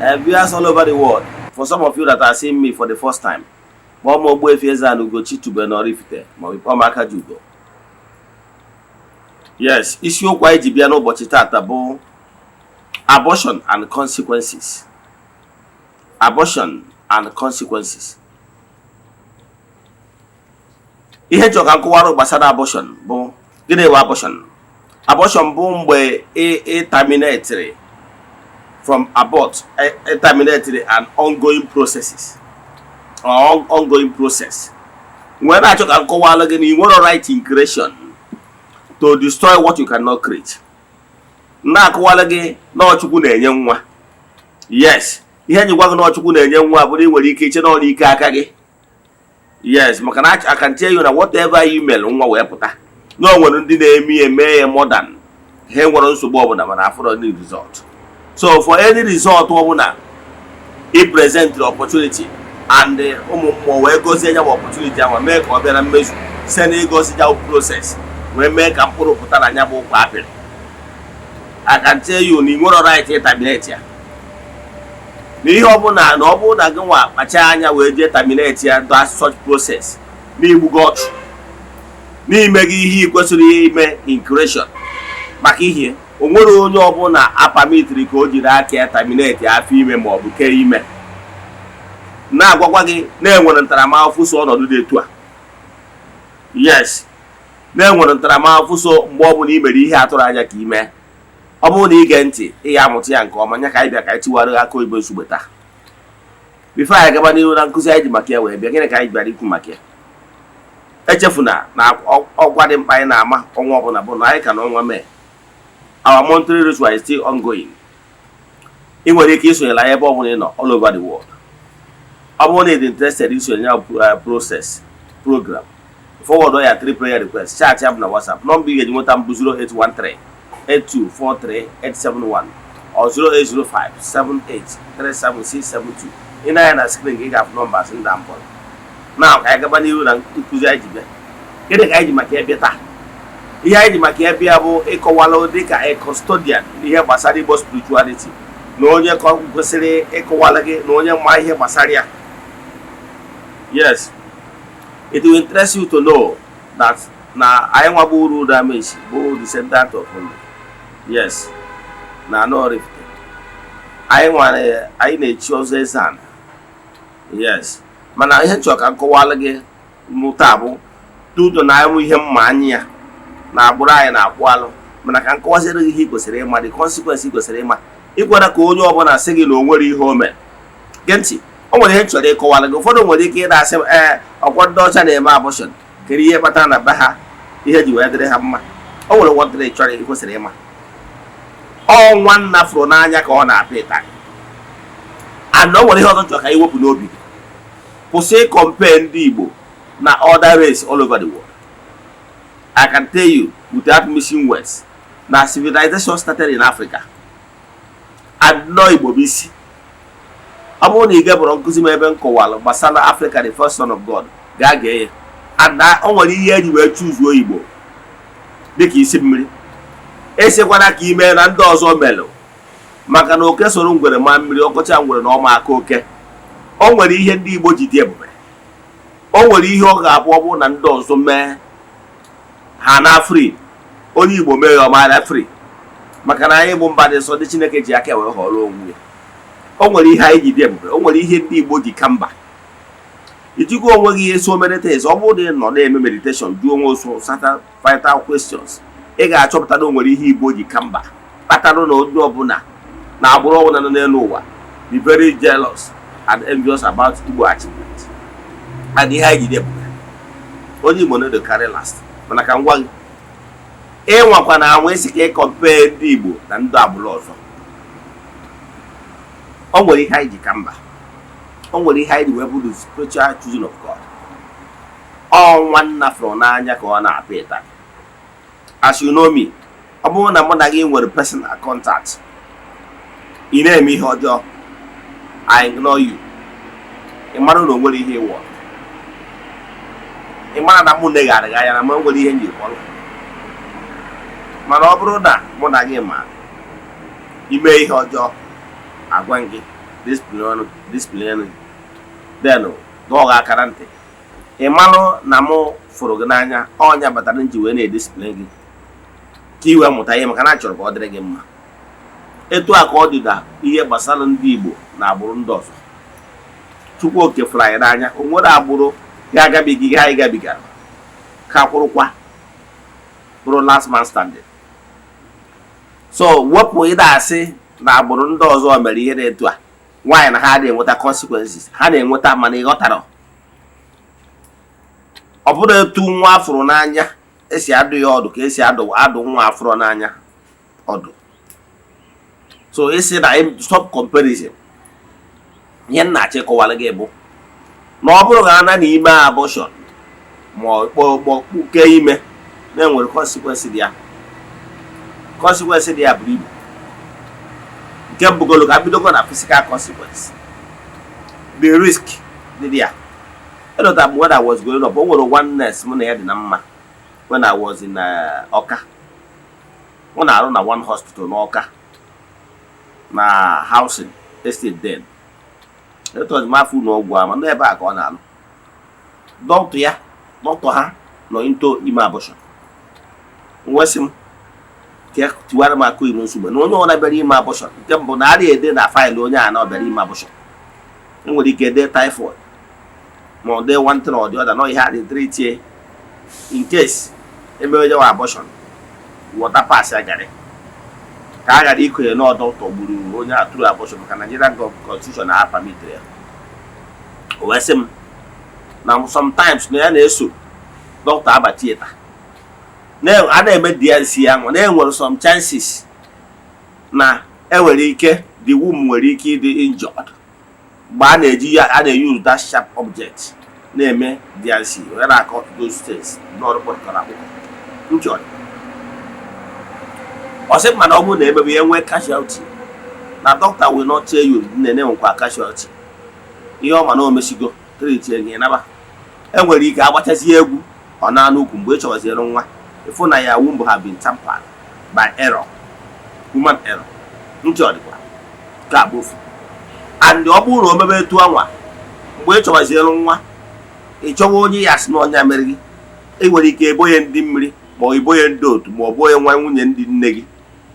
Viewers all over the world, for some of you that are seeing me for the first time, kpọọ m Ogbuefi Eze-Ana Ugochi tubelu n'Oraifite maọbụ kpọọ m Akajiugo. Yes, isiokwu anyị ji bịa n'ụbọchị tata bụ abortion and consequences. Abortion and consequences. Ihe chọrọ ka m kọwara gbasara abortion bụ gịnị bụ abortion? Abortion bụ mgbe ị terminate, from abort, ị terminate an ongoing processes or ongoing process. Nwee na-achọ ka m kọwara gị na ị nwere right in creation to destroy what you cannot create. Na-akọwara gị na ọ Chukwu na-enye nwa. Yes, ihe nyi gwa gị na ọ Chukwu na-enye nwa bụrụ ị nwere ike iche na ọ n'ike aka gị. Yes, maka na I can tell you na whatever you mere nwa wee pụta na o nwere ndị na-eme ya eme ya more than ha nwere nsogbu ọbụla, mana afụrọ any result. So for any result ọbụla ị present the opportunity and ụmụ mmụọ wee gozie ya bụ opportunity ahụ, mee ka ọ bịa na mmezu site na ịgozi ya bụ process wee mee ka mkpụrụ pụta na ya bụ ụkwa apịrị, I can tell you na ị nwere right ịterminate ya. Na ihe ọbụla na ọ bụrụ na gị nwa kpachaa anya wee jee terminate ya, that such process, n'igbu gị ọchụ, n'ime gị ihe ị kwesịrị ime in creation. Maka ihe o nwere onye ọbụla apermitiri ka o jiri aka ya terminate afọ ime ma ọ bụ kee ime, na-agwakwa gị na-enwere ntaramahụhụ so ọnọdụ dị etu a. Yes, na-enwere ntaramahụhụ so mgbe ọbụla i mere ihe atụrụ anya ka ime. Ọ bụrụ na ige ntị, ị ga amụta ya nke ọma. Nya ka anyị bịa ka anyị tiwara aka oyibo nsogbe taa. Before anyị gaba n'ihu na nkụzi anyị ji maka ya wee bịa, gịnị ka anyị bịara ikwu maka ya? Echefuna na ọkwa dị mkpa anyị na-ama ọnwa ọbụla bụ na anyị ka na ọnwa mee. Our monthly ritual is still ongoing. Ị nwere ike isonyere anyị ebe ọ bụla ị nọ all over the world. Ọ bụrụ na ị dị interested isonye ya process program, forward ya three prayer request, chat ya bụ na WhatsApp. Nọmba ị ga-eji nweta m bụ 0813 8243 871 or 0805 7837672. Ị na-anya na screen ka ị ga-afụ numbers ndị a mbọrọ na. Ka anyị gaba n'ihu na nkụzi anyị ji bịa. Gịnị ka anyị ji maka ya bịa taa? Ihe anyị ji maka ya bịa bụ ịkọwalụ dịka a custodian ihe gbasara Igbo spirituality na onye kwesịrị ịkọwalụ gị na onye ma ihe gbasara ya. Yes, it will interest you to know that na anyị nwa bụ uru damage bụ descendant of Nna. Yes, na anọ Oraifite anyị nwere, anyị na-echi ọzọ eze ana. Yes, mana ihe nchọ ka m kọwalụ gị taa bụ tuto na anyị ihe mma anya ya na agbụrụ anyị na-akwụ alụ, mana ka m kọwaziere gị ihe ị kwesịrị ịma, the consequence ị kwesịrị ịma. Ịkwara ka onye ọbụla sị gị na o nwere ihe o mere. Gee ntị, o nwere ihe m chọrọ ịkọwara gị. Ụfọdụ nwere ike ịna-asị m, ee, ọkwa ndị ọcha na-eme abortion, kedu ihe kpatara na be ha ihe ji wee dịrị ha mma? O nwere nwantịrị chọrọ ị kwesịrị ịma. Ọ nwanna fụrụ n'anya ka ọ na-apịa ịtarị. And o nwere ihe ọzọ chọrọ ka anyị wepụ n'obi gị: kwụsị compare ndị Igbo na other race all over the world. I can tell you without missing words na civilization started in Africa and nọ Igbo bụ isi. Ọ bụrụ na ị gebụrụ nkụzi m ebe m kọwara gbasara Africa, the first son of God, gaa gee ya. And o nwere ihe eji wee choosuo Igbo dịka isi mmiri. Esikwana ka ime na ndị ọzọ melụ, maka na oke soro ngwere ma mmiri ọkọcha ngwere na ọma aka oke. O nwere ihe ndị Igbo ji dị ebube. O nwere ihe ọ ga-abụ ọ bụrụ na ndị ọzọ mee, ha na free. Onye Igbo mee ya, ọmara free, maka na anyị bụ mba dị nsọ, ndị Chineke ji aka wee họrọ onwe ya. O nwere ihe anyị ji dị ebube. O nwere ihe ndị Igbo ji ka mba. Ijikwa onwe gị so many things. Ọ bụrụ na ị nọ na-eme meditation, jụọ onwe so certain vital questions, ị ga-achọpụta na o nwere ihe Igbo ji ka mba kpatara na onye ọbụla na agbụrụ ọbụla nọ n'elu ụwa be very jealous and envious about Igbo achievement and ihe anyị ji dị ebube. Onye Igbo no dey carry last. Mana ka m gwa gị, ịnwakwa na anwa isi ka ị compare ndị Igbo na ndị agbụrụ ọzọ, o nwere ihe anyị ji ka mba. O nwere ihe anyị ji wee bụ the spiritual choosing of God. Ọ nwanna fụrụ n'anya ka ọ na-apịa ịtarị. As you know me, ọ bụrụ na mụ na gị nwere personal contact, ị na-eme ihe ọjọọ, I ignore you. Ị mara na o nwere ihe ịwọ, ị mara na mụ neghara gị anya na m nwere ihe m ji kpọrọ. Mana ọ bụrụ na mụ na gị ma ime ihe ọjọọ, agwa gị. Discipline, then dọọ gị aka na ntị. Ị malụ na mụ fụrụ gị n'anya, ọnya batara nji wee na-ediscipline gị ka ị wee mụta ihe, maka na achọrọ ka ọ dịrị gị mma. Etu a ka ọ dị na ihe gbasara ndị Igbo na agbụrụ ndị ọzọ. Chukwu Oke fụrụ anyị n'anya. O nwere agbụrụ ga-agabiga ihe anyị gabigara ka kwụrụkwa bụrụ last man standing. So wepụ ịda asị na agbụrụ ndị ọzọ mere ihe dị etu a, nwaanyị na ha adịghị enweta consequences ha na-enweta. Mana ị ghọtara, ọ bụrụ etu nwa afụrụ n'anya esi adụ ya ọdụ ka esi adụ nwa afụrụ n'anya ọdụ. So isi na stop comparison. Ihe m na-achọ ịkọwara gị bụ na ọ bụrụ na ana na ime abortion ma ọ kpọkpuke ime, na-enwere consequence dị ya. Consequence dị ya buru ibu. Nke mbụgolo, ka bidogo na physical consequence, the risk dị ya. Elota m when I was growing up, o nwere one nurse mụ na ya dị na mma when I was in Ọka. Ọ na-arụ na one hospital n'Ọka na housing estate then. Etu m afọ ụlọ ọgwụ ama n'ebe a ka ọ na-alụ. Dọkịta ya, dọkịta ha nọ into ime abortion. Nwesị m ka tiwara m akụ iro nsogbu na onye ọbụla bịara ime abortion, nke mbụ na arịa ede na file onye a na ọ bịara ime abortion. Enwere ike dee typhoid ma ọ dee one thing or the other, nọ ihe a dị treat in case eme onye nwe abortion, water pass ya garị ka a ghara ikonye na dọkịta gburu onye a tụrụ abortion, maka Nigerian constitution na permit ya. O wee sị m na sometimes na ya na-eso dọkịta aba theatre a na-eme D&C ya nwa, na-enwere some chances na enwere ike the womb nwere ike ịdị injured mgbe a na-eji ya, a na-use that sharp object na-eme D&C wee na-akọ those things n'ọrụ kpọtara akwụkwọ ntị. Ọ sị mana ọ bụrụ na emebe ya nwee casualty, na doctor will not tell you nne na-enwekwa casualty. Ihe ọ ma na o mesigo treat gị naba. Enwere ike agbachazie egwu ọ na n'ukwu mgbe ị chọwaziere nwa, ịfụ na ya womb have been tampered by error, human error. Ntị ọ dịkwa nke a bụ ofu. And ọ bụrụ na o mebe etu anwa, mgbe ị chọwaziere nwa, ị chọwa onye ya sị na ọnya mere gị, ị nwere ike ebo ya ndị mmiri, ma ọ ibo ya ndị otu, ma ọ bụ onye nwa nwunye ndị nne gị,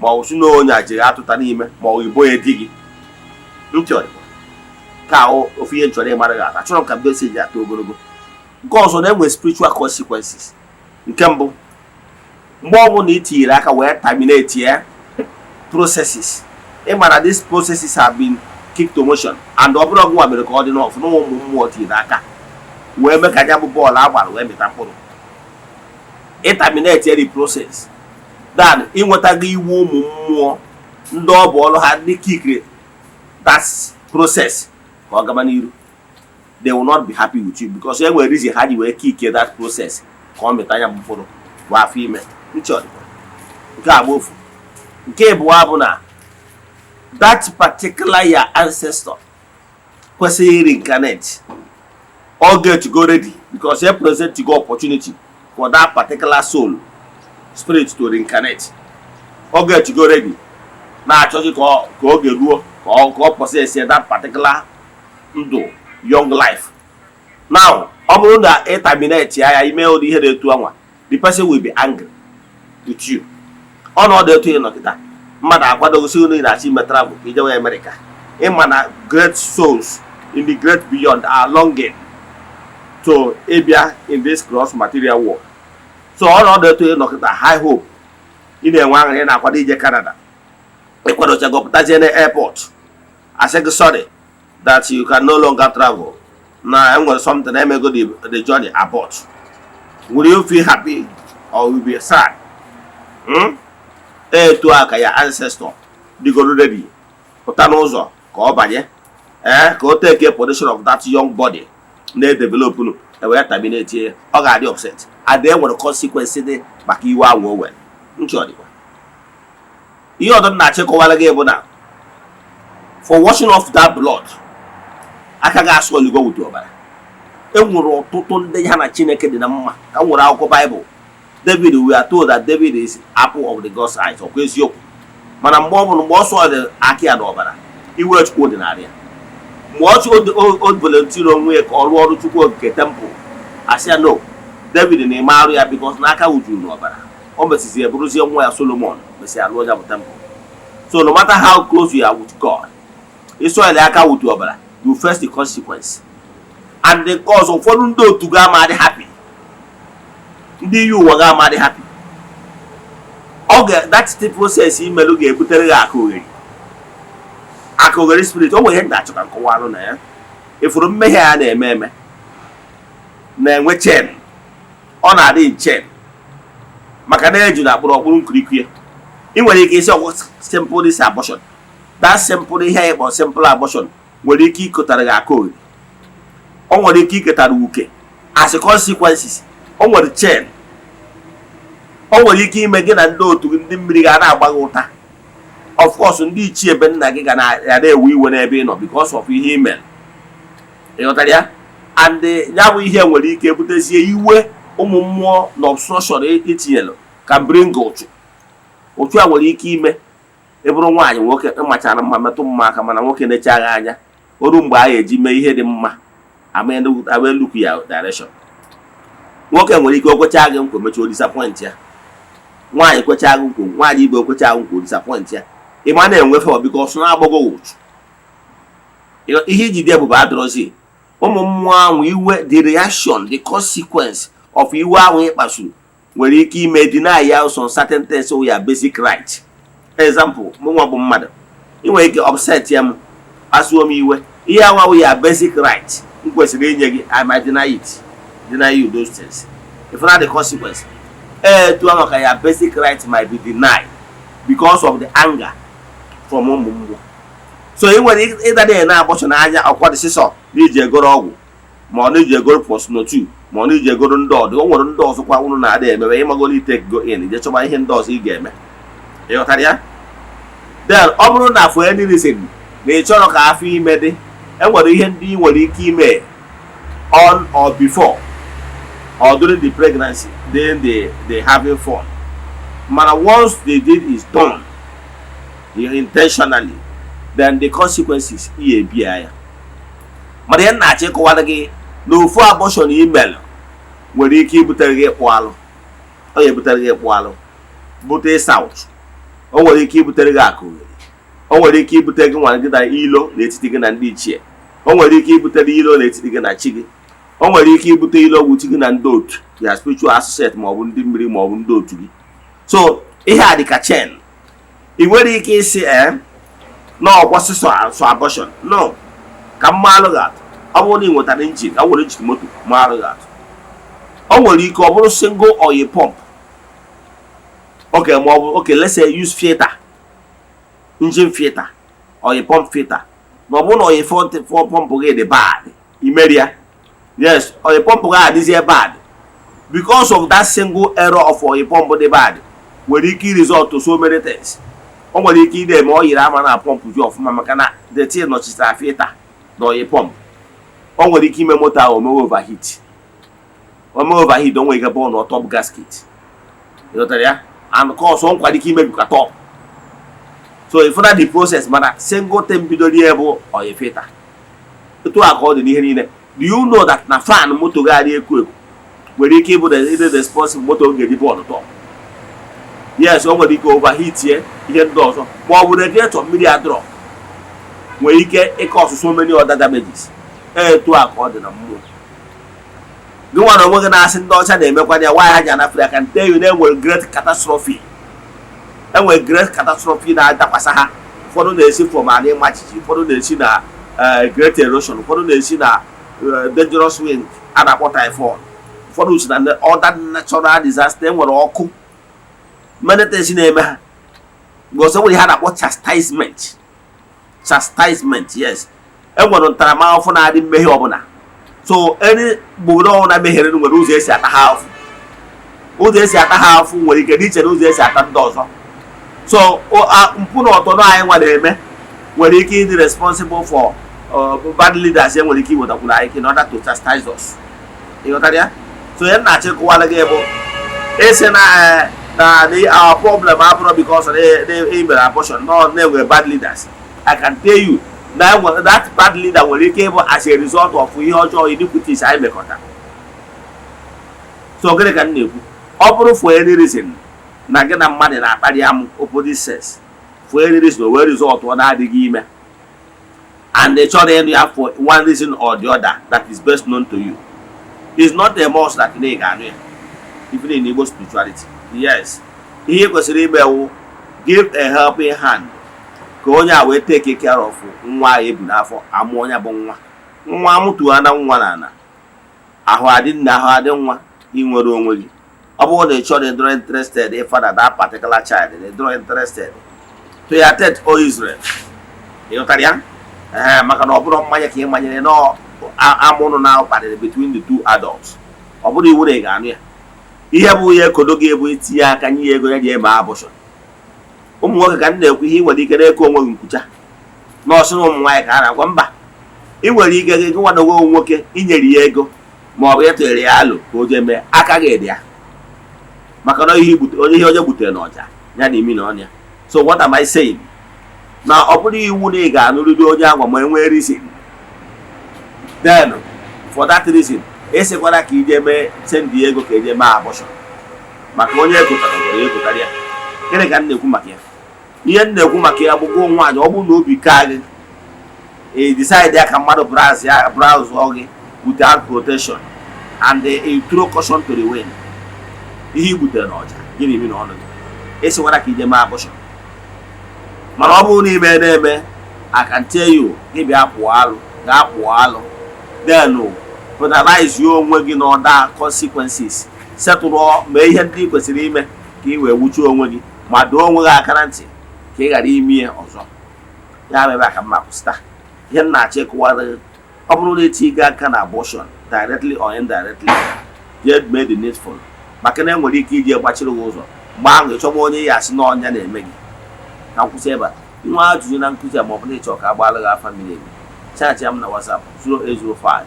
ma ọ sị na onye ajiri atụta n'ime, ma ọ ibo ya di gị. Ntị ọ dịkwa ka ofu ihe chọrọ ịmara gị ata. Achọrọ m ka message atọ ogologo. Nke ọzọ, na-enwe spiritual consequences. Nke mbụ, mgbe ọbụla ị tinyere aka wee terminate ya processes, ị mara these processes have been kicked to motion, and ọ bụrụ ọgụnwa mere ka ọ dị n'ọfụ na ụmụ mmụọ tinyere aka wee mee ka ya bụ bọọlụ agbara wee mịta mkpụrụ, ịterminate the process, then ịnwetago iwu ụmụ mmụọ ndị ọ bụ ọrụ ha ndị kickiri that process ka ọ gaba n'iru. They will not be happy with you because e nwere reason ha ji wee kick that process ka ọ mịta ya bụ mkpụrụ bụ afọ ime. Nchọ nke a bụ ofu. Nke abụọ bụ na that particular your ancestor kwesịrị reincarnate or get go ready, because he present go opportunity for that particular soul spirit to reincarnate. Ọ get go ready na-achọzi ka oge ruo ka ọ possess that particular ndụ, young life. Now, ọ bụrụ na ị terminate ya, ime ụdị ihe na-etu anwa, the person will be angry with you. Ọnọdụ etu ị nọ kịta, mmadụ akwadogosi unu na-achọ ime travel ka ijewe Amerịka, ịma na great souls in the great beyond are longing to ịbịa in this gross material world. So ọnọdụ etu ị nọ kịta, high hope, ị na-enwe aṅụrị, ị na-akwado ije Canada, ịkwadochago pụtazie na airport, asị gị sorry, that you can no longer travel, na enwere something emego the journey abort. Will you feel happy or will you be sad? Hmm? Etu a ka ya ancestor dịgoro ready pụta n'ụzọ ka ọ banye, ee, ka o take position of that young body na-edevelop nu, ewee terminate ya, ọ ga-adị upset, and e nwere consequence dị maka iwe ahụ o were. Nchi ọ dịkwa. Ihe ọzọ m na-achịkọwara gị bụ na for washing off that blood, aka ga-asụ oligo wute ọbara. E nwere ọtụtụ ndị ha na Chineke dị na mma. Ka m nwere akwụkwọ Baịbụl David, we are told that David is apple of the God's eyes. Ọkwa eziokwu? Mana mgbe ọ bụla mgbe ọ sụọ aka ya n'ọbara, iwe Chukwu dị narị ya. Mgbe ọchụ o volunteer onwe ya ka ọ rụọ ọrụ Chukwu Okike temple, asị ya no, David na-eme arụ ya because n'aka wujuru n'ọbara. O mesizie bụrụzie nwa ya Solomon mesịa rụọ ya bụ temple. So no matter how close you are with God, ịsọili aka wutu ọbara, you face the consequence. And the cause, ụfọdụ ndị otu gị ama adị happy, ndị iyi ụwa gị ama adị happy. Ọ ga that process imelụ ga-ebutere gị aka oghere, aka oghere spirit. O nwere ihe m ga-achọ ka nkọwalụ na ya. Ifuru mmehie a na-eme eme na-enwe chain, ọ na-adị in chain, maka na eju na akpụrụ ọkpụrụ nkirikiri ya. Ị nwere ike isi ọgwụ simple this abortion, that simple ihe anyị kpọrọ simple abortion nwere ike ịkụtara gị aka oghere, o nwere ike iketara uke as a consequences. O nwere chain, o nwere ike ime gị na ndị otu gị, ndị mmiri ga na-agba gị ụta. Of course, ndị ichie ebe nna gị ga na-ewe iwe n'ebe ị nọ because of ihe ị mere. Ị ghọtara ya? And ya bụ ihe nwere ike butezie iwe ụmụ mmụọ na obstruction itinyere ka bring ụchụ. Ụchụ a nwere ike ime ịbụrụ nwaanyị, nwoke ịmachara mma metụ mma aka, mana nwoke na-eche agha anya oru mgbe a ga-eji mee ihe dị mma ama look ya direction. Nwoke nwere ike okwecha gị nkwa, mechaa o disappoint ya. Nwaanyị kwecha gị nkwa, nwaanyị ibe okwecha gị nkwa, o disappoint ya. Ị ma na-enwe favor because na-agbọgọ ụchụ ihe iji dị ebube adọrọzi ụmụ mmụọ ahụ iwe. The reaction, the consequence of iwe ahụ ị kpasuru nwere ike ime deny ya some certain things wụ ya basic right. Example, mụnwa bụ mmadụ, ị nwere ike upset ya, m kpasuo m iwe, ihe anwa wụ ya basic right m kwesịrị inye gị, I might deny it, deny you those things. If not, the consequence, etu ahụ ka ya basic right might be denied because of the anger from ụmụ mmụọ. So ị nwere ịdada na abortion n'anya ọkwa dị sịsọ na iji egoro ọgwụ, ma ọ na iji egoro posnotu, ma ọ na iji egoro ndị ọdụ. O nwere ndị ọzọkwa unu na-adị emebe ịmagolo ite go in ije chọba ihe ndị ọzọ ị ga-eme. Ịghọtara ya? Then ọ bụrụ na for any reason na ị chọrọ ka afọ ime dị, enwere ihe ndị ị nwere ike ime on or before or during the pregnancy, then the having fun. Mana once the deed is done intentionally, then the consequences ihe ebia ya. Mana ihe m na-achọ ịkọwara gị na ofu abortion email nwere ike ibutere gị ịkpụ alụ. Ọ ga-ebutere gị ịkpụ alụ, bute ịsa ụchụ. O nwere ike ibutere gị akụ oghere. O nwere ike ibutere gị nwa gị na ilo n'etiti gị na ndị ichie. O nwere ike ibutere ilo n'etiti gị na chi gị. O nwere ike ibute ilo ogwuchi gị na ndị otu ya, spiritual associate, maọbụ ndị mmiri, maọbụ ndị otu gị. So ihe a dị ka chain. Ị nwere ike isi ee na ọkwa sịsọ sọ abortion. No, ka m maalụ gị atụ. Ọ bụrụ na ị nwetara engine, ka nwere engine moto maalụ gị atụ, o nwere ike ọ bụrụ single oil pump, okay, ma ọ bụ, okay, let's say use filter, engine filter, oil pump filter, ma ọ bụrụ na oil pump gị dị bad, imeri ya, yes, oil pump gị adịzie bad because of that single error of oil pump dị bad, nwere ike result to so many things. O nwere ike ị na-eme oil ama na pump ji ọfụma maka na the thing nọchitere filter na oil pump. O nwere ike ime moto ahụ omewe overheat. Ome overheat, o nwere ike bụọ na top gasket. Ịghọtara ya? And cause o nkwado ike imebikwa top. So if na the process, mana single thing bidoro ihe bụ oil filter. Etu a ka ọ dị n'ihe niile. Do you know that na fan moto gị adị eku eku nwere ike ịbụ the responsible moto ga-eji bọọlụ top? Yes, o nwere ike overheat ye ihe ndị ọzọ, ma ọ bụ radiator mmiri adrọ nwere ike ịcause so many other damages. Etu a ka ọ dị na mmụọ. Gị nwa na onwe gị na-asị ndị ọcha na-emekwana ya, nwaanyị ha ji anafere aka nte you, na-enwere great catastrophe, enwere great catastrophe na-adakwasa ha. Ụfọdụ na-esi from ala ịma jijiji, ụfọdụ na-esi na great erosion, ụfọdụ na-esi na dangerous wind a na-akpọ typhoon, ụfọdụ si na other natural disaster, enwere ọkụ, many things na-eme ha because enwere ihe a na-akpọ chastisement. Chastisement, yes, enwere ntaramahụhụ na-adị mmehie ọbụla. So any obodo ọbụla mehiere nwere ụzọ esi ata ha afụ. Ụzọ esi ata ha afụ nwere ike dị iche na ụzọ esi ata ndị ọzọ. So mpụ na ọtọnọ anyị nwa na-eme nwere ike ịdị responsible for bad leaders e nwere ike iwetakwuru anyị in order to chastise us. Ịghọtara ya? So ihe m na-achọ ịkọwara gị bụ ịsị na our problem abụrụ because na ị mere abortion, no, na-enwere bad leaders. I can tell you Na that bad leader nwere ike ịbụ as a result of ihe ọjọọ, iniquities anyị mekọtara. So gịnị ka m na-ekwu? Ọ bụrụ for any reason na gị na mmadụ na-akparị amụ opposite sex, for any reason o wee result ọ na-adịghị ime, and ị chọrọ ịnụ ya for one reason or the other that is best known to you, it's not a must that ị ga-anụ ya. Even in Igbo spirituality, yes, ihe ị kwesịrị ime wụ give a helping hand ka onye a wee take care of nwa a ebu n'afọ. Amụ onye bụ nwa, nwa amụtuo na nwa na ana ahụ adị nna, ahụ adị nwa. Inwere onwe gị, ọ bụrụ na ị chọrọ, ịdịrọ interested ịfather that particular child, ịdịrọ interested, to your tent, O Israel. Ị ghọtara ya? Ee, maka na ọ bụrụ mmanya ka ị manyere na amụnụ na kparịrị between the two adults, ọ bụrụ iwu na ị ga-anụ ya. Ihe bụ ihe ekodo gị bụ itinye aka nye ya ego ya ji eme abortion. Ụmụ nwoke ka m na-ekwu, ihe ị nwere ike na-eke onwe gị nkwucha nọọsụ na ụmụ nwaanyị ka a na-agwa mba. Ị nwere ike gị nwadogo nwoke inyere ya ego ma ọ bụ ịtụnyere ya alụ ka o jee mee aka gị dị ya, maka na ihe onye ihe onye gbutere n'ọja ya na imi na ọnya. So what am I saying? Na ọ bụrụ iwu na ị ga-anụrịrị onye agwa ma enwee reason, then for that reason esikwara ka ije mee send ego ka eje mee abortion, maka onye ekotara nwere ekotara ya. Gịnị ka m na-ekwu maka ya? Ihe m na-ekwu maka ya bụ gụọ nwaanyị, ọ bụrụ na obi ka gị e decide ya ka mmadụ browse ya, browse gị without protection, and they throw caution to the wind, ihe i gbutere n'ọja gịnị imi na ọnụ gị, esikwara ka ije mee abortion. Mana ọ bụrụ na ime na-eme, I can tell you, gị bịa pụọ alụ, gaa pụọ alụ, then penalize onwe gị n'ọda consequences, setụrụ mee ihe ndị ị kwesịrị ime ka ị wee wuchie onwe gị ma doo onwe gị aka na ntị ka ị ghara ime ya ọzọ. Ya bụ ebe a ka mma kwụsịta. Ihe m na-achọ ịkụwara gị, ọ bụrụ na eti aka na abortion directly or indirectly, jee mee the needful, maka na enwere ike iji gbachiri gị ụzọ mgbe ahụ ịchọgba onye ya asị na ọnya na-eme gị. Ka m kwụsị ebe a. Inwe ajụjụ na nkụzi a ma ọ bụ na ịchọ ka a gbaala gị afa miri emi, chat m na WhatsApp 0805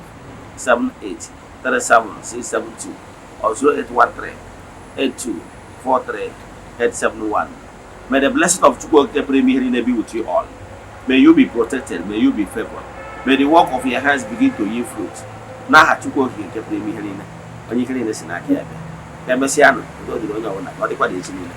78 37672 or 0813 8243 871. May the blessing of Chukwu Okike pụrụ ime ihe niile be with you all. May you be protected. May you be favored. May the work of your hands begin to yield fruit. N'aha Chukwu Okike nke pụrụ ime ihe niile, onye ike niile si n'aka ya bịa. Ka emesịa nụ, udo dịrị onye ọbụla, ka ọ dịkwa dị echi niile.